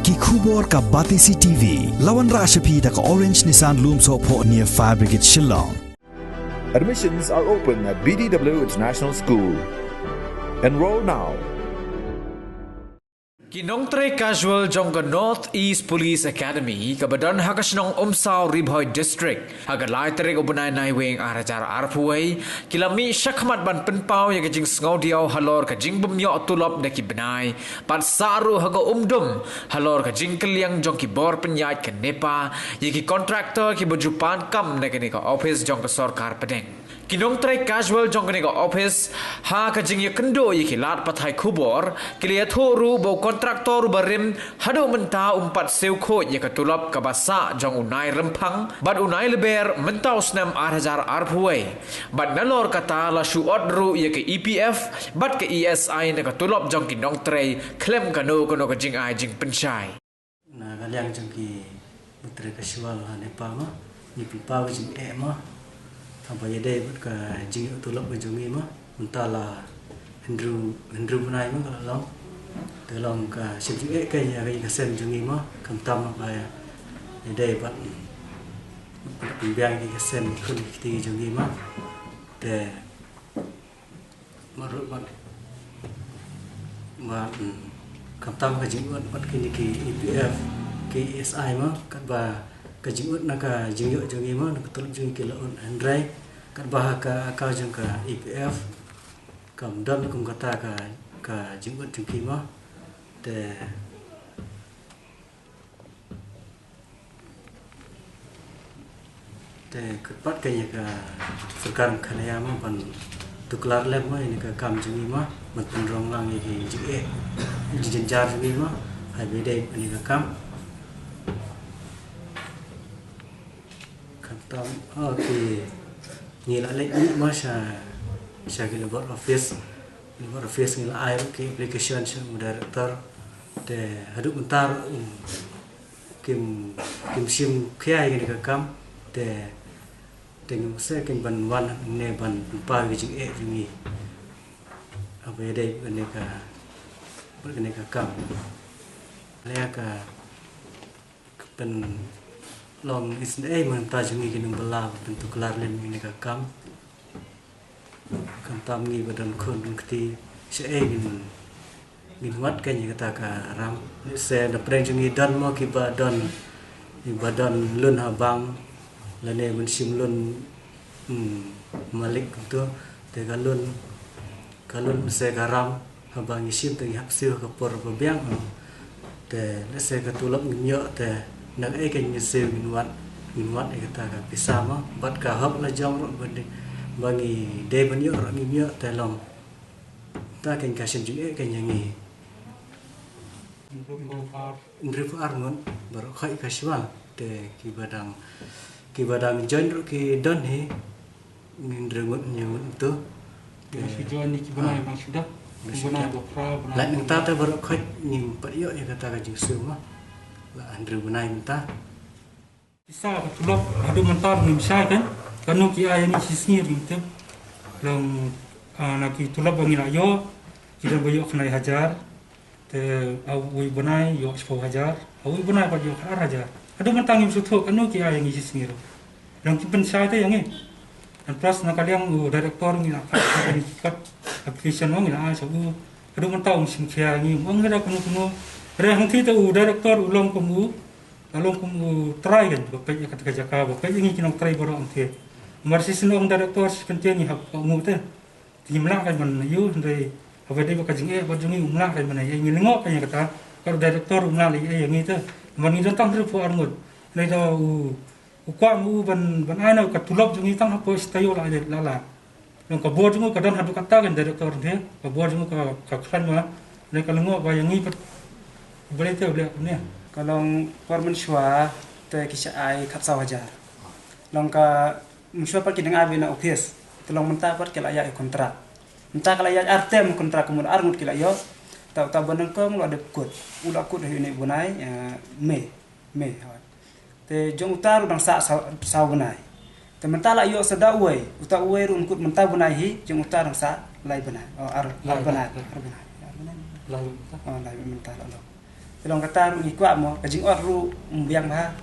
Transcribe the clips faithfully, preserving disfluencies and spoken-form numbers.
Ki khubor ka Batesi T V. La wanrah sha phi da ka Orange Nissan Lumsohphoh near Fire Brigade Shillong. Admissions are open at B D W International School. Enroll now. Ki nongtrei casual jong ka North East Police Academy kaba don ha ka shnong Umsaw, Ri Bhoi District, ha ka lai tarik u bnai Naiwieng ar hajar arphew wei, ki la mih shakhmat ban pynpaw ïa ka jingsngewdiaw halor ka jingbym ïoh tulop da ki bnai, bad sah ruh ha ka umdum halor ka jingkylliang jong ki bor pynïaid ka NEPA ïa ki contractor kiba ju pan kam na kane ka ophis jong ka sorkar pdeng. Ki nongtrei casual jong kane ka ophis, ha ka jingïakynduh ïa ki lad pathai khubor, ki la ïathuh ruh ba u contractor uba rim haduh mynta um pat siew khuid ïa ka tulop kaba sah jong u Nai Rymphang bad u Nai Lber mynta u snem ar hajar arphew wei. Bad nalor kata la shu ot ruh ïa ka E P F bad ka E S I na ka tulop jong ki nongtrei khlem kano kano ka jingai jingpynshai. Na ka liang jong ki nongtrei casual ha NEPA ma, ngi pynpaw ka jingeh ma, haba ïadei bad ka jingïoh tulop ka jong ngi ma, mynta la hynriew, hynriew bnai ma ka la long. Te long ka shim jingeh ka ïa ka sem jong ngi ma, khamtam ba ïadei bad pynbiang ïa ka sem khun ki kti jong ngi ma. Te Marut bad, bad, mm, khamtam ka jingud bad kine ki E P F, ki E S I ma, katba ka jingud na ka jingïoh jong ngi ma, na ka tulop jong ngi ki la ud, hynrei katba ha ka account jong ka E P F kam don kum kata ka, ka jingud jong ki ma. Te Te kyrpad ka ïa ka sorkar khana ïa ma ban tuklar lem ma ïa ka kam jong ngi ma, ban pynrong lang ïa ki jingeh, jingjynjar jong ngi ma, ha ba ïadei bad ïa ka kam. Khamtam, oh, ki ngi la leit ma sha, sha ki Labour Office, Labour Office ngi la ai ruh ki application sha u director. Te haduh mynta ruh, um, kim, kim shim khia ïa kane ka kam. Te, te ngim sngewsih kin ban wan hangne ban pynpaw ïa ka jingeh jong ngi. Haba ïadei bad kane ka, bad kane ka kam. Leh ka, ka pynlong isynei mynta jong ngi ki nongbylla ban pyntuklar lem ïa kane ka kam. Khamtam ngi ba don khun don kti, shaei ngin, ngin wad kein ïa kata ka ram. Lehse na pdeng jong ngi don mo kiba don, kiba don lun ha bank, lane ban shim lun, hmm, malik kumto. Te ka lun, ka lun lehse ka ram. Haba ngi shim te ngi hap siew ha ka por ba biang. Te lehse ka tulop ngim ïoh te na kaei kein ngin siew, ngin wad, ngin wad ïa kata ka pisa ma, bad ka hok la jong ruh ba dei, ba ngi dei ban ïoh ruh ngim ïoh, te long ta kein ka shim jingeh kein ïa ngi. Hynriewphew ar ngut baroh khoit ka shuwa. Te kiba dang, kiba dang join ruh ki don hi. Ngin rngut, ngin rngut tu. Ngin shu join ni ki bnai, ah, bang shu dap. Ngin shu bnai dap. Ba phra, bnai. Lait nangta te baroh khoit ngim pat ïoh ïa kata ka jingsiew ma. La hynriew bnai mynta. Pisa ka tulop haduh mynta ngim shai kan. Kano ki ai ïa ngi shisngi ngim tip. Long, ah, na ki tulop ba ngi la ïoh, ki don ba ïoh khyndai hajar. Te ha uwei u bnai ïoh shiphew hajar, ha uwei u bnai pat ïoh ar hajar. Haduh mynta ngim sngewthuh kano ki ai ïa ngi shisngi ruh. Long ki pynshai te ïa ngi. And plus na ka liang u director ngi la phah ïa ngi ki kot application, ngi la ai sha u. Haduh mynta um shim khia ïa ngi, um ong da kano kano. Hynrei hangtei te u director u long kum u, la long kum u trai kan, ba peit ïa kata ka jaka, ba peit ïa ngi ki nongtrei baroh hangtei. Namar shisien ong director shi kyntien ngi hap ka ngu te. Te ngim lah kein ban ïoh, hynrei haba dei bad ka jingeh bad jong ngi um lah kein ban ïoh, ngi lyngngoh kein ïa kata. Ka director um lah leh ei ïa ngi te. Namar ngi don tang hynriewphew ar ngut. Hynrei da u, u kwah ma u ban, ban ai noh ka tulop jong ngi tang hapoh shi taïew la, la, la. Long ka bor jong u ka don haduh katta kein director te. Ka bor jong u ka, ka khlaiñ ma. Hynrei ka lyngngoh ba ïa ngi pat. Balei te u leh kumne. Ka long por mynshuwa te ki shah ai khatsaw hajar. Long ka Mynshuwa pat ki dang ai beit na office. Te long mynta pat ki la ïaid ïa kontrak. Mynta ki la ïaid ar term kontrak, kumno ar ngut ki la ïoh. Ta uta ba nyngkong la dep kut. U la kut ha une u bnai, eh, May. May, hooid. Te jong uta ruh dang sah saw, saw bnai. Te mynta la ïoh sa da uwei. Uta uwei ruh un kut mynta bnai hi, jong uta dang sah lai bnai. Oh, ar, ar bnai. Ar bnai. Ar bnai mynta. Oh, lai mynta la long. Te long kata ruh ngi kwah mo ka jingot ruh mbiang bha.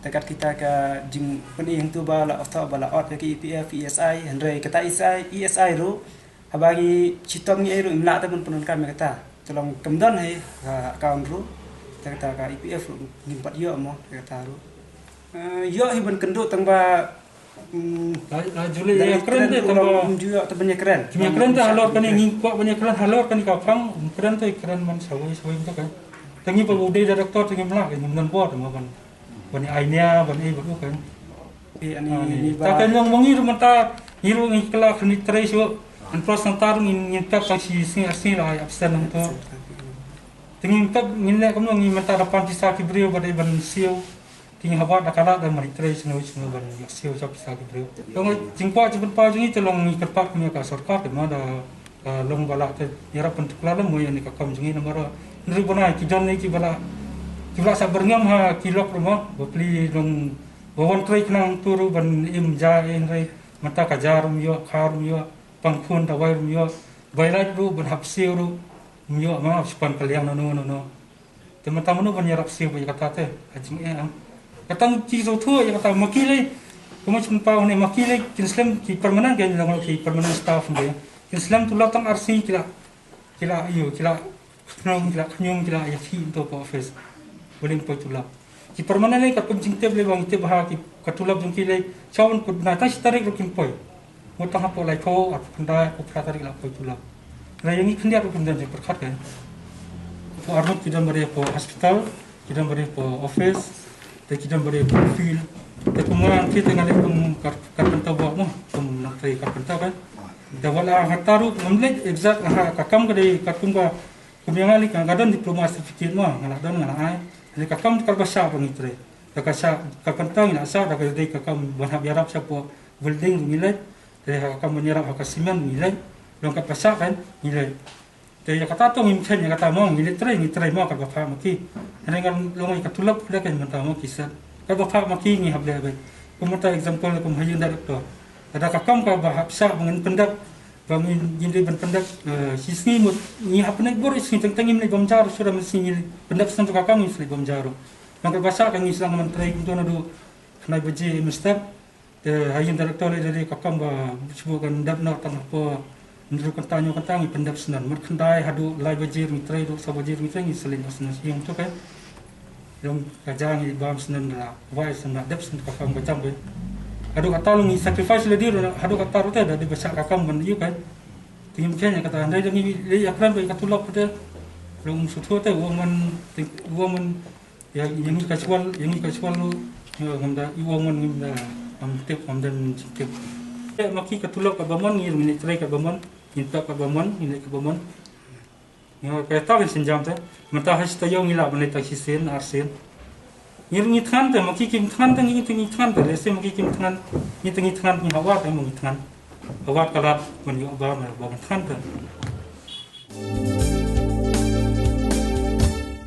Te kat kita ka jingpyni hangtu ba la ot ba la ot ïa ki E P F, E S I, hynrei kata E S I, E S I ruh haba ngi chitom ngi ei ruh im lah te ban pyndonkam ïa kata. Te long kam don hi ka account ruh. Te kata ka E P F ruh ngim pat ïoh mo kata ruh. Eh, ïoh hi ban kynduh tang ba, mm, la, la ju leh ïakren te tang ba, um ju ïoh te ban ïakren. Ïakren te halor kane ngi kwah ban ïakren halor kane ka phang, um kren te kren man sawei sawei te kan. Te ngi ba u dei director te ngim lah, ngim don bor te mo ban, ban ai nia ban ei ba u kan. Eh, ani ni ba ta kan long mangi ruh mynta ngi ruh ngi kala khani trei shu. An pros nang tar ngin ngin pep ka shi sngi ar sngi la ai absent nang to. Te ngin pep ngin leh kumno ngi mynta da pan pisa ki briew ba dei ban siew. Te ngi haba da kala da mari trei sngewbha sngewbha ban ïa siew sa pisa ki briew. Long jingkwah jingpynpaw jong ngi te long ngi kyrpad kum ïa ka sorkar te ma da, ah, long ba lah te ïarap pyntuklar lem mo ïa ni ka kam jong ngi namar hynriew bnai ki don ne ki ba lah ki ba lah sa byrngem ha ki lok ruh mo ba pli long ba wan trei khnang tu ruh ban im ja hynrei mynta ka ja ruh ym ïoh kha ruh ym ïoh pang khun dawai ruh ym ïoh bai lait ruh ban hap siew ruh ym ïoh ma span ka liang nano nano. Te mynta mano ban ïarap siew ba ïa kata te ha jingeh am. Kata ngi shu thuh ïa kata ma ki lei. Kumno shu pynpaw ne ma ki lei kin slem ki permanent ki long ki permanent staff ne. Kin slem tu la tang ar sngi ki la, ki la ïoh ki la khñium ki la khñium ki la ïa ki into pa office. Ba lim poi tulop. Ki permanent lei ka kum jingtip lei ba ngi tip ha ki ka tulop jong ki lei. Chawan kut na ta shi tarik ruh kim poi. Mut tang hapoh laiphew, arphew khyndai, arphew phra tarik la poi tulop. Hynrei ïa ngi khyndiat ruh kim don jingpyrkhat kan. Hapoh arngut ki don ba dei hapoh hospital, ki don ba dei hapoh office, te ki don ba dei hapoh field. Te kum nga ngan thied te nga leh kum kar-, carpenter bok mo, kum nongtrei carpenter kan. Da wat la kata ruh ngam leh exact ha ka kam ka dei katkum ka, kum ïa nga leh ka nga don diploma certificate mo, nga la don nga la ai. Leh ka kam kaba shah ba ngi trei. Da ka shah carpenter ngi la shah, da ka dei ka kam ban hap ïarap shapoh welding ruh ngi leh. Te ha ka kam ban ïarap ha ka cement ngi leh, long kat ba shah kan ngi leh. Te ïa kata to ngim kheiñ ïa kata mo, ngi leh trei ngi trei mo kat ba phah ma ki. Hynrei ngan long ïa ka tulop leh kan mynta mo ki set. Kat ba phah ma ki ngi hap leh beit. Kum mynta example kum ha ïing director. Lada ka kam kaba hap shah ba ngin pyndep, ba ngin, ngin dei ban pyndep, eh, shi sngi mut ngi hap pyndep bor shi sngi teng teng ngim leh bam jar shuh da mynsngi ngi pyndep shen tu ka kam ngi shu leh bam jar. Long kat ba shah kan ngi sdang ban trei kumto naduh khyndai baje mynstep. Te ha ïing director leh dei ka kam ba shu kan dep noh tang hapoh hynriew kynta hynñiew kynta ngi pyndep shen. Mut khyndai haduh lai baje ngi trei, duh saw baje ngi trei ngi shu leit noh shen ïing tu kan. Long ka ja ngi bam shen la wai shen la dep shen ka kam ka jam be. Haduh kata long ngi sacrifice leh dei ruh haduh kata ruh te da dei ba shah ka kam ban ïoh kan. Te ngim kheiñ ïa kata hynrei da ngi leh ïakren ba ïa ka tulop te. Long shu thuh te u ong man te u ong man Ïa, ïa ngi ka shuwa, ïa ngi ka shuwa ruh, ïa, ngam da, i u ong mon ngim da, ngam tip, ngam da jingtip. Ïa, ma ki ka tulop kaba mon, ngi ruh ngi leit trei kaba mon, ngi pep kaba mon, ngi leit kaba mon. Ïa, kata ka sienjam te. Mynta ha shi taïew ngi lah ban leit tang shisien, arsien. Ngi ruh ngi thngan te, ma ki kim thngan te, ngi te ngi thngan te, lehse ma ki kim thngan, ngi te ngi thngan, ngi hawat, eh, ma ngi thngan. Hawat ka lad, ban ïoh ba, ma ba ngi thngan te.